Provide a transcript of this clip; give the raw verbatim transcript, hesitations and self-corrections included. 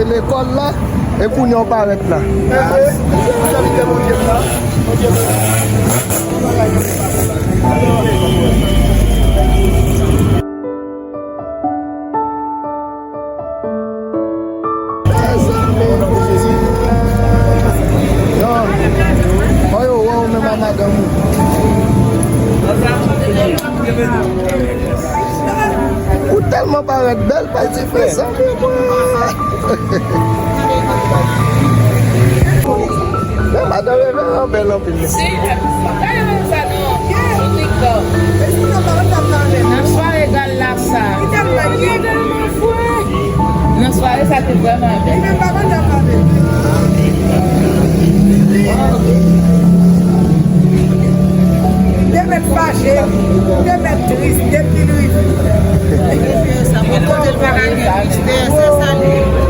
Lekòl la, e kounye a w parèt la. Mezanmi, non. Oyo, wè w menm a madanm ou. Ou tèlman parèt bèl, pa di mezanmi, mwen. Men madan Revè an bèl anpil. Si, gade moun sa non. Sou TikTok. Nan sware gal la sa. Nan sware sa te vrèman bèl. Te mèt fache, te mèt tris, te pi tris. Mwen kote l pa ka gen tris, dèyè se sa li ye.